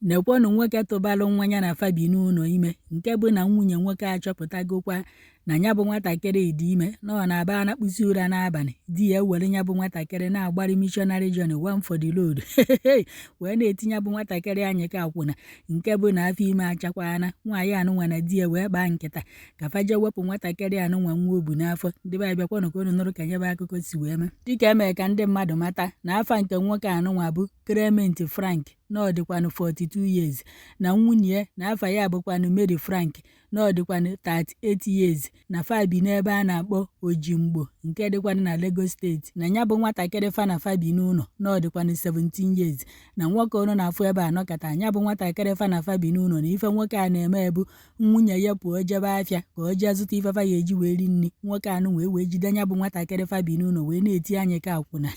Nekwanụ nwoke tụbalụ nwa ya na fa bi n'ụlọ ime, nke bụ na nwunye nwoke achọpụtagokwa na ya bụ nwatakịrị dị ime, na ọ na-aba anakpụsi ụra n'abalị, di ya ewere ya bụ nwatakịrị na-agbari missionary journey one for the road, wee na-etinye ya bụ nwatakịrị anyị ka akwụna, nke bụ na afọ ime achakwana. Nwaanyị anụnwa na di ya wee kpaa nkịta ka fa jee wepụ nwatakịrị anụnwa nwa o bu n'afọ. Ndị be anyị, bịakwanụ ka unu nụrụ ka ya bụ akụkọ si wee mee. Dịka emere ka ndị mmadụ mata na afa nke nwoke anụnwa bụ Clement Frank, na ọ dịkwanụ 42 years, na nwunye ya na afa ya bụkwanụ Mary Frank, na ọ dịkwanụ 38 years, na fa bi n'ebe a na-akpọ Ojimgbo nke dịkwanụ na Lagos Steeti, na ya bụ nwatakịrị fa na fa bi n'ụlọ, na ọ dịkwanụ 17 years, na nwoke ụnụ na-afụ ebe a nọkọta ya bụ nwatakịrị fa na fa bi n'ụlọ, na ife nwoke a na-eme bụ nwunye ya pụọ jebe afịa ka o jee zụta ife fa ya eji wee ri nri, nwoke anụ wee jide ya bụ nwatakịrị fa bi n'ụlọ wee na-eti anyị ka akwụna,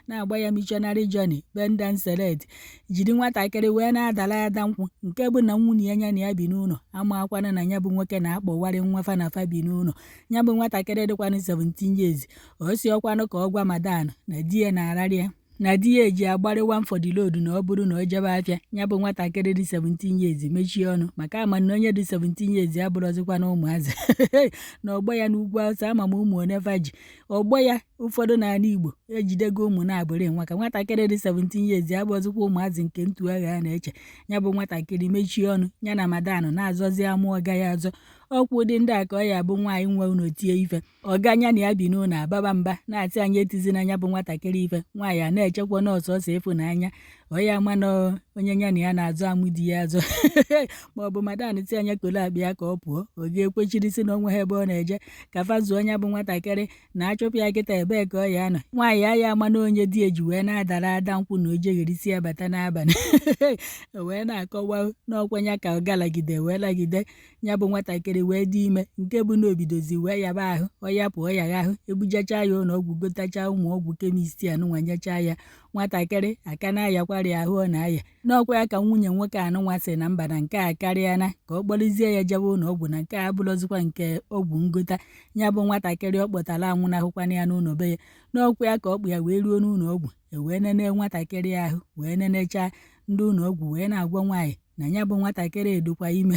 na-agba ya missionary journey, bend and select, jiri nwatakịrị wee na-adara ada nkwụ, nke bụ na nwunye ya ya na ya bi n'ụlọ amakwana na ya bụ nwoke na-akpọwarị nwa fa na fa bi n'ụlọ. Ya bụ nwatakịrị dịkwanụ 17 years, o si ọkwanụ ka ọ gwa madam na di ya na-ararị ya, na di ya eji agbarị one for the road, na ọ bụrụ na o jebe afịa. Ya bụ nwatakịrị dị 17 years mechie ọnụ, maka ama na onye dị 17 years abụrụzikwa na ụmụazị na ọgbọ ya n'ugwu Awụsa. Ama m ụmụ one fa ji ọgbọ ya, ụfọdụ n'ala Igbo ejidego ụmụ na-abụrị nwa ka nwatakịrị dị 17 years abụrụzikwa ụmụazị nke ntu agha a na-eche. Ya bụ nwatakịrị mechie ọnụ, ya na madam na-azọzi amụ ọga ya azọ. Ọkwụ ụdị ndị a ka ọ ya bụ nwaanyị nwe unu tie ife ọga nya na ya bi n'ụlọ ababa mba, na-asị anyị etizina anya bụ nwatakịrị ife. Nwaanyị a na-echekwa nọọsụ ọsọ ịfụnanya ọ ya ama na onye ya na ya na-azụ amụ di ya azụ, ma ọ bụ madam si anya kolo akpa ya ka ọ pụọ, ọ ga-ekwechiri si na onwe ha ebe ọ na-eje ka fa zụọ anya bụ nwatakịrị na achụpụ ya kịta, ebee ka ọ ya anọ? Nwaanyị aya ama na onye di eji wee na-adara ada nkwụ na o jegherisi ya bata n'abalị, wee na-akọwa n'ọkwanya ka ọ galagide wee lagide ya bụ nwatakịrị wee dị ime, nke bụ na obidozi wee yaba ahụ, ọ ya pụọ ya ahụ, ebujacha ya ụlọ ọgwụ, gotacha ụmụ ọgwụ chemist anụnwa nyecha ya, nwatakịrị aka na-ayakwari ahụ ọ na-aya. N'ọkwa ya ka nwunye nwoke anụnwa sị na mba, na nke a karịa, na ka ọ kpọrọzie ya jebe ụlọ ọgwụ, na nke a abụrụzikwa nke ọgwụ ngota. Ya bụ nwatakịrị ọ kpọtara anwụnahụkwana ya n'ụlọ be ya. N'ọkwa ya ka ọ kpụ ya wee ruo n'ụlọ ọgwụ, e wee nene nwatakịrị ahụ, wee nenechaa ndị ụlọ ọgwụ, wee na-agwa nwaanyị na ya bụ nwatakịrị dịkwa ime.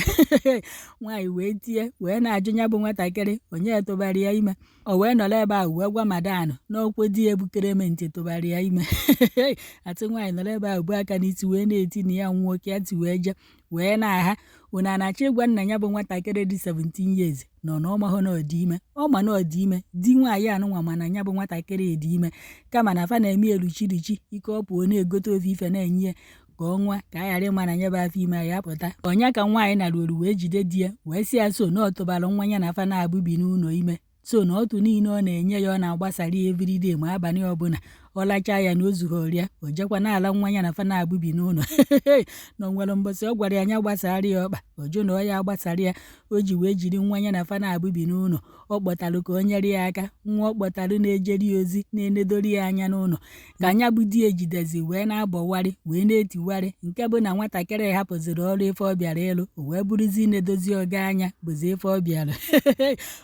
Nwaanyị wee tie, wee na-ajụ ya bụ nwatakịrị onye tụbara ya ime. O wee nọrọ ebe ahụ wee gwa madam n'okwu di ya bụ Clement tụbara ya ime. Atụ nwaanyị nọrọ ebe ahụ bụ aka n'isi wee na-eti na ya nwụọ ka ya ti wee jee wee na-aha unu a na-achọ ịgwa nna ya bụ nwatakịrị dị 17 years nọ na ọ mahụ na ọ dị ime. Ọ ma na ọ dị ime. Di nwaanyị anụnwa mana ya bụ nwatakịrị dị ime, kama na fa na-eme eruchirichi ike, ọ pụọ na-egote ofe ife na-enye ya ka ọ nwa ka a ghara ịma na ya bụ afọ ime ya pụta. Ọnya ka nwaanyị naruoru wee jide di ya, wee sị ya so na ọ tụbara nwa ya na fa na-abụbi n'ụlọ ime, so na ọtụ niile ọ na-enye ya, ọ na-agbasara ya everyday, ma abalị ọbụla ọ lachaa ya na o zughị ya, o jekwa na-ala nwa ya na fa na-abụbi n'ụlọ, na o nwere mbọsị ọ gwara ya anya gbasara ya ọkpa, ọ jụ na ọ ya agbasara ya. O ji wee jiri nwa ya na fa na-abụbi n'ụlọ ọ kpọtalụ ka o nyere ya aka, nwa ọ kpọtalụ na-ejeri ya ozi, na-enedori ya anya n'ụlọ, ka anya bụ di ejidezi wee na-abọwarị, wee na-etiwarị, nke bụ na nwatakịrị hapụziri ọrụ ife ọ bịara ịlụ, o wee bụrụzi na-edozi ọga anya bụzi ife ọ bịara,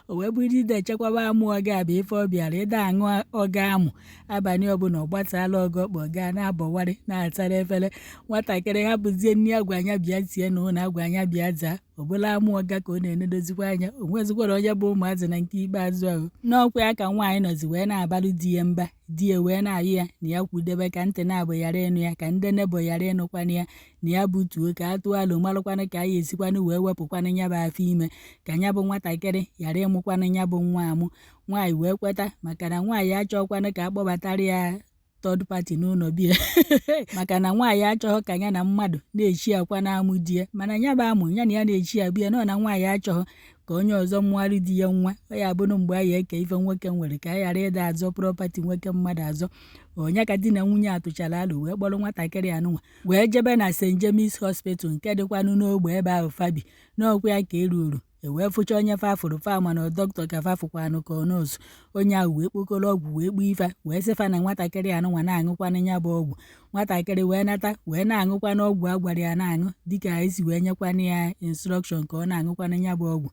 o wee bụrụ ide echekwaba amụ ọga bụ ife ọ bịara ịda aṅụ ọga amụ abalị ọbụla. Ọ gbasala ọgọ ọkpọ gaa na-abọwarị, na-asara efere. Nwatakịrị hapụzie nri agwa anya bịa sie na ụlọ agwa anya bịa zaa, ọbụla amụ ọga ka ọ na-enedozikwa anya. O nwezikwara onye bụ ụmụazị na nke ikpeazụ ahụ. N'ọkwa ya ka nwaanyị nọzi wee na-abalụ di ya mba, di ya wee na-ayụ ya na ya kwudebe ka ntị na-abụ ghara ịnụ ya, ka ndị nebo ghara ịnụkwanụ ya, na ya butuo ka a tụọ alụ malụkwanụ ka a ya esikwanụ wee wepụkwanụ ya bụ afọ ime, ka ya bụ nwatakịrị ghara ịmụkwanụ ya bụ nwa amụ. Nwaanyị wee kweta, maka na nwaanyị achọkwanụ ka a kpọbatara ya third party n'ụlọ bie, maka na nwaanyị achọghị ka ya na mmadụ na-echi akwa na-amụ di ya, mana ya bụ amụ ya na ya na-echi abụ ya nọ na nwaanyị achọghị ka onye ọzọ mụgharị di ya nwa. Ọ ya bụrụ mgbe a ya eke ife nwoke nwere, ka a ghara ịda azọ property nwoke mmadụ azọ. Onye ka di na nwunye atụchara alụ wee kpọrọ nwatakịrị anụnwa wee jebe na St. James Hospital nke dịkwanụ n'ogbe ebe ahụ fabi. N'ọkwa ya ka eruru, e wee fụcha onye fa fụrụ fa, mana dọkịta ka fa fụkwanụ ka ọ nọọsụ. Onye ahụ wee kpokọrọ ọgwụ wee kpuo ife, wee sị fa na nwatakịrị anụnwa na-aṅụkwanụ ya bụ ọgwụ. Nwatakịrị wee nata, wee na-aṅụkwanụ ọgwụ a gwara ya na-aṅụ, dịka esi wee nyekwanụ ya instruction ka ọ na-aṅụkwanụ ya bụ ọgwụ.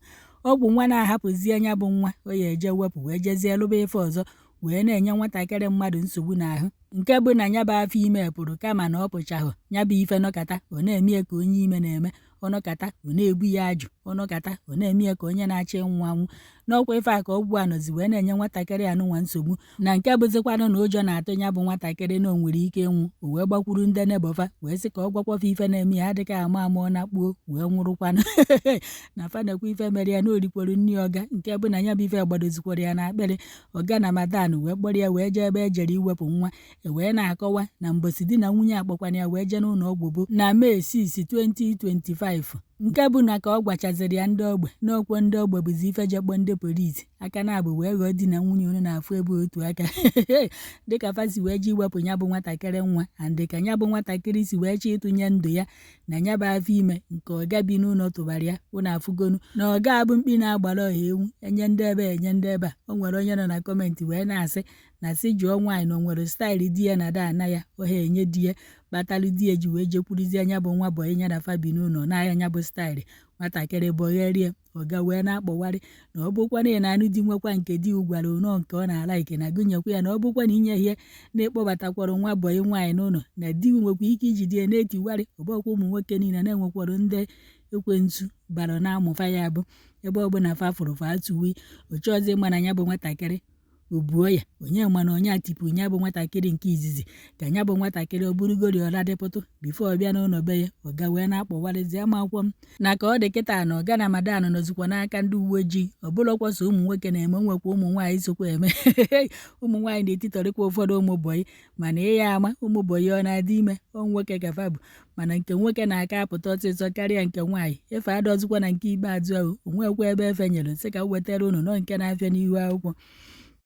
Ọgwụ nwa na-ahapụzie ya bụ nwa o ya eje wepụ wee jezie lụba ife ọzọ, wee na-enye nwatakịrị mmadụ nsogbu n'ahụ. Nke bụ na ya bụ afọ ime pụrụ, kama na ọ pụchahụ. Ya bụ ife nọkata, ọ na-eme ya ka onye ime na-eme. Ọ nọkata, ọ na-ebu ya ajụ. Ọ nọkata, ọ na-eme ya ka onye na-achọ ịnwụ anwụ. N'ọkwa ife a ka ọgwụ a nọzi wee na-enye nwatakịrị anụnwa nsogbu, na nke bụzikwanụ na ụjọ na-atụ ya bụ nwatakịrị na o nwere ike ịnwụ. O wee gbakwuru ndị neighbour fa wee sị ka ọ gwakwa fa ife na-eme ya, adịka ama ama ọ na-akpuo wee nwụrụkwanụ, na fa nekwa ife mere ya, na o rikwuru nri ọga, nke bụ na ya bụ ife gbadozikwara ya n'akpịrị. Ọga na madam wee kpọrọ ya wee jee ebe e jere iwepụ nwa. E wee na-akọwa na mbosi di na nwunye akpọkwana ya wee jee n'ụlọ ọgwụ bụ na May 6, 2025, nke bụ na ka ọ gwachaziri ya ndị ogbe, n'okwu ndị ogbe bụzi ife je kpọ ndị polisi aka na-abụ wee ghọọ di na nwunye unu na-afụ ebe otu aka, dịka fa si wee ji iwepụ ya bụ nwatakịrị nwa, and ka ya bụ nwatakịrị si wee chọọ ịtụnye ndụ ya na ya bụ afọ ime nke ọga bi n'ụlọ tụbara ya. Unu afụgonu na ọga abụ mkpi na-agbara ọha ewu, enye ndị ebe, enye ndị ebe a. O nwere onye nọ na comment wee na-asị na sị jụọ nwaanyị na o nwere style di ya na ada ana ya ọha enye di ya, kpatalụ di ya ji wee jekwuruzie nya bụ nwa boy ya na fa bi n'ụlọ n'ahịa nya bụ style nwatakịrị bọgherie. Ọga wee na-akpọwarị na ọ bụkwa na ị na-anụ di nwekwa nke di gwara ụnọ nke ọ na-alike na gụnyekwa ya, na ọ bụkwa na inye ihe na-ekpọbatakwara nwa boy nwaanyị n'ụlọ, na di nwekwa ike iji di ya na-etiwarị. Ọbọkwa ụmụ nwoke niile na-enwekwara ndị ekwensu bara na-amụfa ya bụ ebe ọbụla fa fụrụ fa atụwi ochọzi ịma na ya bụ nwatakịrị o buo ya onye ma na onye atipụ ya bụ nwatakịrị nke izizi, ka ya bụ nwatakịrị ọ bụrụgori ọla dịpụtụ before ọ bịa n'ụlọ be ya. Ọga wee na-akpọwarịzi amakwọ m na ka ọ dị kịta na ọga na madam nọzikwa n'aka ndị uwe ojii. Ọ bụrụkwa so ụmụ nwoke na-eme, nwekwa ụmụ nwaanyị sokwa eme. Ụmụ nwaanyị na-etitọrịkwa ụfọdụ ụmụ boy, mana ịya ama ụmụ boy ọ na-adị ime ọ nwoke ka fa bụ, mana nke nwoke na-aka apụta ọsịsọ karịa nke nwaanyị. Efe adọzikwa na nke ikpeazụ ahụ, onwekwa ebe efe nyere sị ka m wetara unu nọ nke na-afịa n'ihu akwụkwọ.